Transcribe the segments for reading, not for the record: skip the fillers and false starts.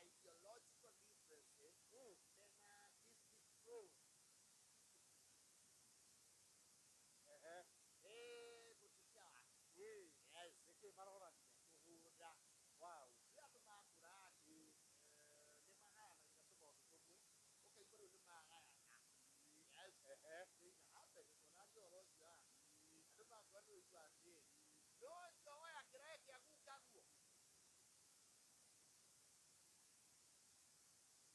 Ideological differences mena dispute. Ĩĩ, mũtumia wake. Yes. Nĩkĩ marorania? Mũgũnda. Wow. Nĩ andũ makũra rĩ, nĩ magayanagia tũmaũndũ tũmwe, ũkaigua rĩu nĩ magayana. Yes. Things happen, tũraria ũhoro ũcio haha. Andũ makũra nĩ ũiguaga atĩrĩrĩ, no ũcio woya kĩraĩ kĩa gukaguo.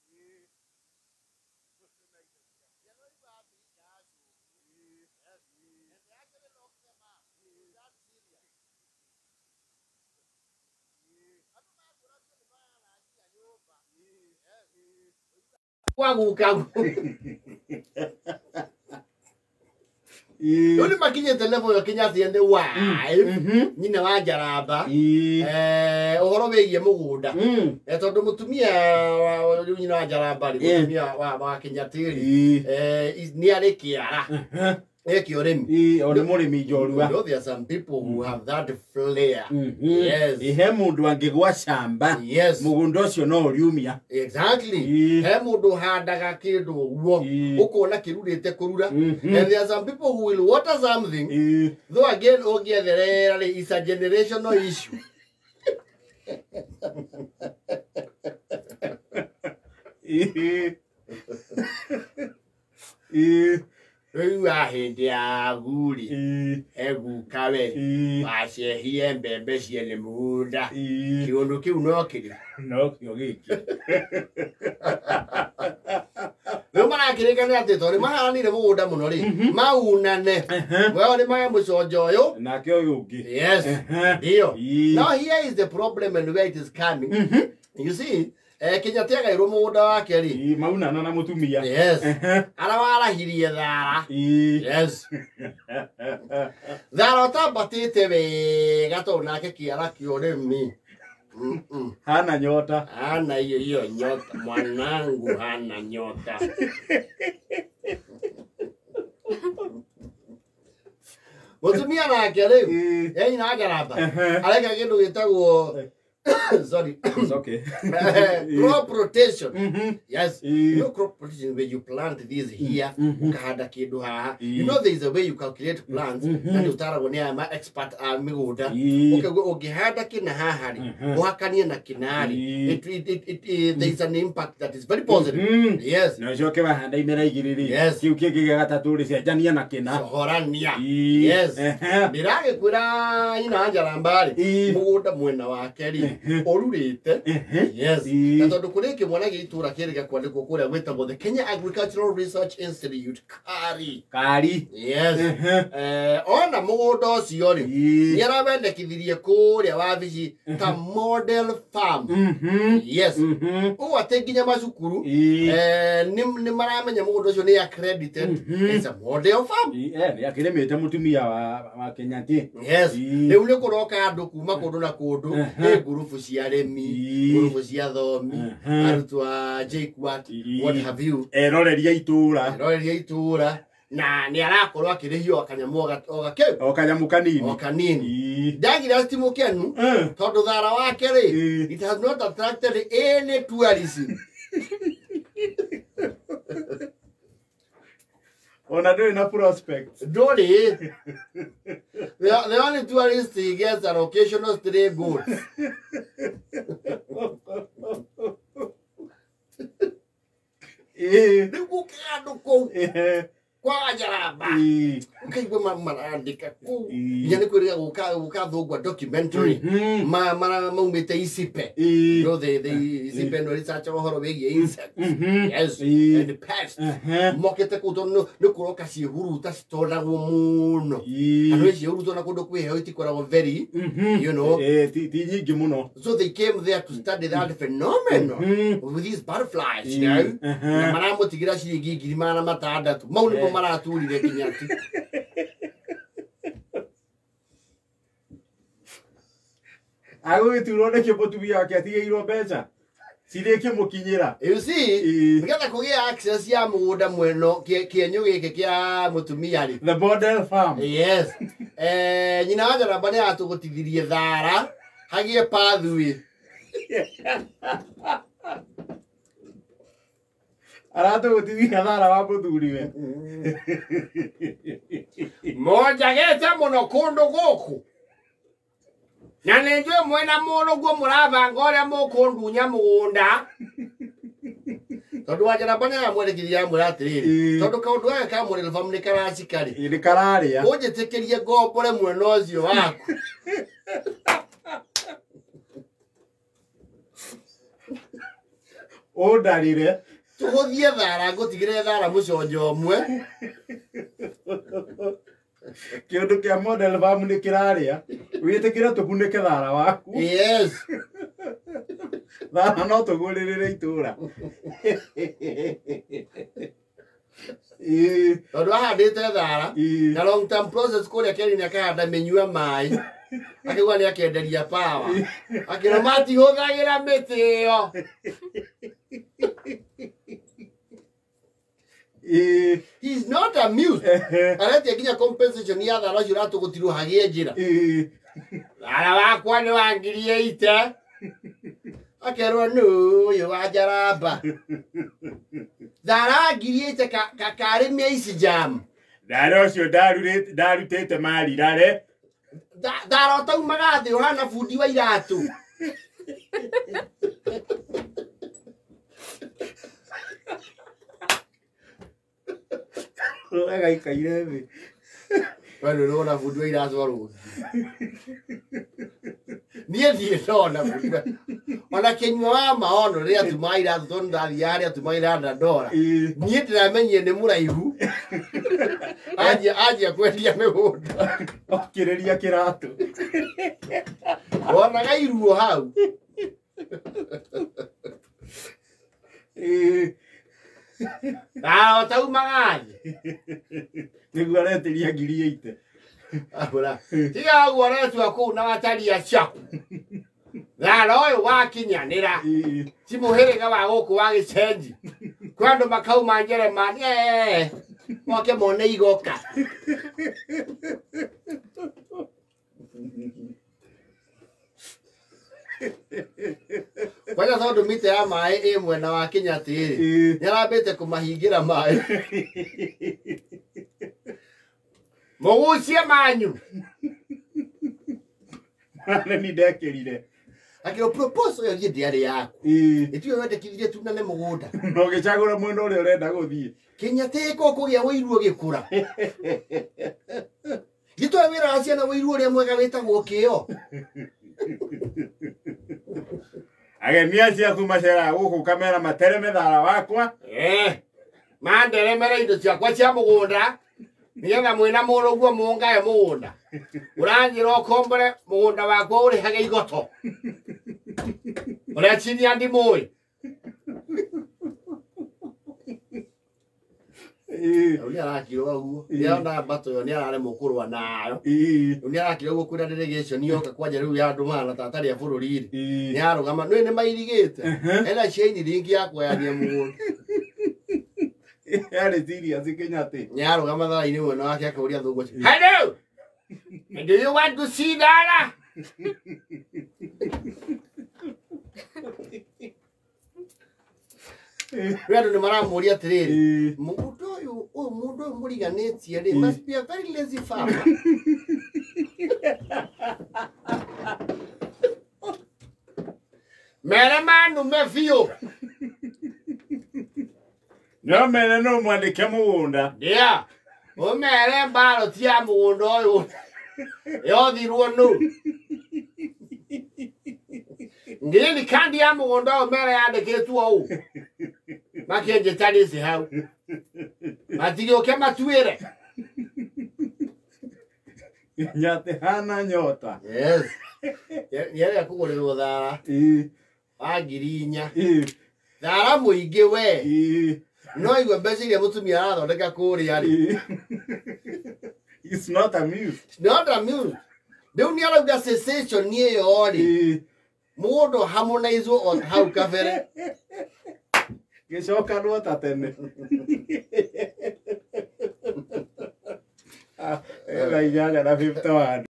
Nĩ ũiguaga mbiringa ya cũguo. Yes. And they actually lock them up. Is that serious? Andũ makũra biũ nĩ magayanaga nginya nyũmba. Yes. Kwa gukaguo. Rĩu nĩ makinyĩte level ĩyo Kenyatta and the wife, nyina wa Njaramba, ũhoro wĩgiĩ mũgũnda. Tondũ mũtumia rĩu nyina wa Njaramba rĩ, mũtumia wa Kenyatta rĩ, nĩ arĩ kĩara eke ũrĩmi. O nĩ mũrĩmi njorua. You know, there are some people who have that flair. Yes. He mũndũ angĩgwa camba, mũgũnda ũcio no ũriumia. Exactly. He mũndũ ũhandaga kĩndũ ũguo, ũkona kĩrurĩte kũrura. And there are some people who will water something, though again ũngĩetherera rĩ, is a generational issue. Rĩu wa hĩndĩ ya aguri, eguka we wacehire mbembe ciene mũgũnda, kĩũndũ kĩu no kĩrĩ. No kĩo gĩkĩ. Rĩu marakĩrĩkana atĩ tondũ maharanire mũgũnda mũno rĩ, maunane, weo nĩ mae mũconjo ũyũ, nake ũyũ ũngĩ. Yes, ndio. Now here is the problem and where it is coming. You see, Kenyatta agairwo mũgũnda wake rĩ. Maunana na mũtumia. Yes. Arawarahirie thara. Yes. Thara ũtambatĩte wega tondũ nake kĩara kĩa ũrĩmi. Hana nyota. Hana hiyo hiyo nyota. Mwanangu hana nyota. Mũtumia nake rĩu, nyina Njaramba, areka kĩndũ gĩtagwo, sorry, It's okay. Crop rotation. Yes. You know crop rotation, where you plant this here, ukahanda kĩndũ haha. You know there is a way you calculate plants, na nĩ ũtaragwo nĩ aya ma expert a mĩgũnda. Ũkaigua ũngĩhanda kĩna haha rĩ, ũhakanie na kĩna rĩ, there is an impact that is very positive. Yes. Na ũcoke wahanda imera igĩrĩ rĩ, Yes. kĩu kĩngĩ gĩa gatatũ rĩ, cenjania na kĩna. Cohorania. Yes. Ndĩragĩkwĩra nyina wa Njaramba rĩ, mũgũnda mwena wake rĩ, ũrurĩte. Yes. Na tondũ kũrĩ kĩmwana gĩa itũũra kĩrĩga kwandĩkwo kũrĩa gwĩtagwo the Kenya Agricultural Research Institute, KARI. Kari. Yes. Ona mũgũnda ũcio rĩ, nĩ arawendekithirie kũrĩa wabici ta model farm. Yes. Ũũ atĩ nginya macukuru nĩ maramenya mũgũnda ũcio nĩ accredited as a model farm. Nĩ akĩrĩmĩte mũtumia wa Kenyatta. Yes. Rĩu nĩ kũroka andũ kuma kũndũ na kũndũ, nĩ ngurubu cia arĩmi, ngurubu cia athomi, arutwo a JKUAT, what have you. Eroreria itũra. Eroreria itũra, na nĩ arakorwo akĩrĩhio o kanyamũ o gakĩu. O kanyamũ kanini. O kanini. Ndagire ti mũkenu tondũ thara wake rĩ, it has not attracted any tourism. Ona ndũrĩ na prospect. Ndũrĩ. The only tourist he gets are occasional stray goats. Rĩu gũke andũ kũu kwa Njaramba, ũkaigua marandĩka kũu, nginya nĩ kwĩrĩga gũka thũngwa documentary maumĩte ICIPE. You know, the ICIPE no research ũhoro wĩgiĩ insects, yes, and pests. Mokĩte kũu tondũ nĩ kũroka ciĩhuruta citonagwo mũno. Andũ ciĩhuruta na kũndũ kwĩ heho itikoragwo very, you know. Ti nyingĩ mũno. So they came there to study that phenomenon with these butterflies, you know. Na maramũtigĩra ciringi 600,000. Mau nĩmo maraturire Kinyati. Agũgĩturwo nĩkĩ mũtumia wake atigĩirwo mbeca cirĩkĩmũkinyĩra? You see, nĩgetha kũgĩa access ya mũgũnda mweno kĩenyũ gĩkĩ kĩa mũtumia rĩ. The model farm. Yes. Nyina wa Njaramba nĩ atũgũtithirie thara hagĩe pathway. Aratũgũtithia thara wa mũthuriwe. Monjagĩte mũno kũndũ gũkũ. Na nĩ njũĩ mwĩna mũrũguo mũrabanga ũrĩa mũkũndunya mũgũnda. Tondũ wa Njaramba nĩ aramwendekithia amwĩra atĩrĩrĩ, tondũ kaũndũ gaka ka Model Farm nĩ karacika-rĩ, nĩ kararĩa, ũnjĩtĩkĩrie ngombore mwena ũcio waku. Ũndarĩre. Tũhũthie thara, ngũtigĩre thara mũconjo ũmwe. Kĩũndũ kĩa Model Farm nĩ kĩrarĩa, wĩtĩkĩre tũkunĩke thara waku. Yes. Thara no tũgũrĩrĩre itũra. Tondũ ahandĩte thara na long term process kũrĩa Kenya akahanda mĩnyua maĩ, akĩgua nĩ akenderia power, akĩra matihũthagĩra mĩtĩ ĩyo. He's not amused. Aretia nginya compensation ya thara ũcio ũratũgũtirwo hagĩe njĩra. Thara wakwa nĩ wa 8,000. Akerwo nũ ũyũ wa Njaramba. Thara 8,000 karĩ mĩaici jam. Thara ũcio ndarutĩte marirare. Thara ũtaumaga thĩ ũhana bundi wa iratũ. Agaikaire thĩ. We nĩ ũrona bundi wa iratũ arũngiĩ. Niĩ ndirĩ ndona bundi wa. Ona kĩnyua wa maono rĩrĩa atumaga iratũ tondũ ndathiaga harĩa atumagĩra Dandora. Niĩ ndĩramenyire nĩ mũraihu. Anjia kwendia mĩgũnda. Okĩrĩria kĩratũ. Wonaga iruo hau. Thara ũtaumaga thĩ. Nĩguo aretĩria 8,000. Ahũra. Tiga ũguo ũretua kũu na wataria ciaku. Thara ũyũ wakinyanĩra. Ti mũhĩrĩga wa gũkũ wa gĩcenji. Kwĩ andũ makauma Njeremani, moke mone igoka. Kwanja tondũ mita ya maĩ ĩ mwena wa Kĩnyatĩ-rĩ, nĩarambĩte kũmahingĩra maĩ. Mũgucie manyu. Nĩ ndekĩrire. Akĩrwo proposal ĩyo niĩ ndĩarĩ yaku. Ĩtiwe wendekithirie tunane mũgũnda. Na ũgĩcagũra mwena ũrĩa ũrenda gũthiĩ. Kĩnyatĩ ko kũgĩa wĩiru ũgĩkũra. Gĩtoe wĩra wa ciana wĩiru ũrĩa mwega wĩtagwo kĩo. Ageni acio aku maceraga gũkũ ũkamera matereme thara wakwa. Manderemere indo ciakwa cia mũgũnda nĩgetha mwĩna mũrũguo mũngae mũgũnda. Ũranjĩra ũkombore mũgũnda wakwa ũrĩhage igoto. Ũrĩa chinia ndimũĩ. Rĩu nĩarakirwo ũguo. Nĩarona mbatũ ĩyo nĩararemwo kũrũa nayo. Rĩu nĩarakirwo ũguo kwĩna delegation yoka kwanja rĩu ya andũ mahana ta atarĩ a bũrũri-rĩ. Nĩarũgama nĩũĩ nĩmairigĩte. Ena chain ring ya kũgayania mũgũnda. Yarĩ serious Kĩnyatĩ. Nĩarũgama thara-inĩ mwena wake akauria thũngũ acio, Hello! Do you want to see Dara? Rĩu andũ nĩmaramũria atĩrĩrĩ, mũgũnda ũyũ ũyũ mũndũ ũyũ mũriganĩtie rĩ, must be a very lazy farmer. Mere manume biũ. No mere no mwandĩke mũgũnda. Ndia. Ũmere mbaro ti ya mũgũnda ũyũ yothirwo nũ. Ngiri kandi ya mũgũnda ũyũ mere yandĩkĩtwo ũũ. Makĩnjĩtanĩci hau. Matigĩũke matuĩre. Nyatĩ hana nyota. Yes. Nĩarega kũgũrĩrwo thara wa 4,000. Thara mũingĩ we. No igua mbeca iria mũtumia arathondeka kũrĩa rĩ. It's not amused. Not amused. Rĩu nĩarauga cessation ĩyo rĩ, mũndũ harmonizwo o hau kabere. Gĩcokanwo ta tene. 8:51.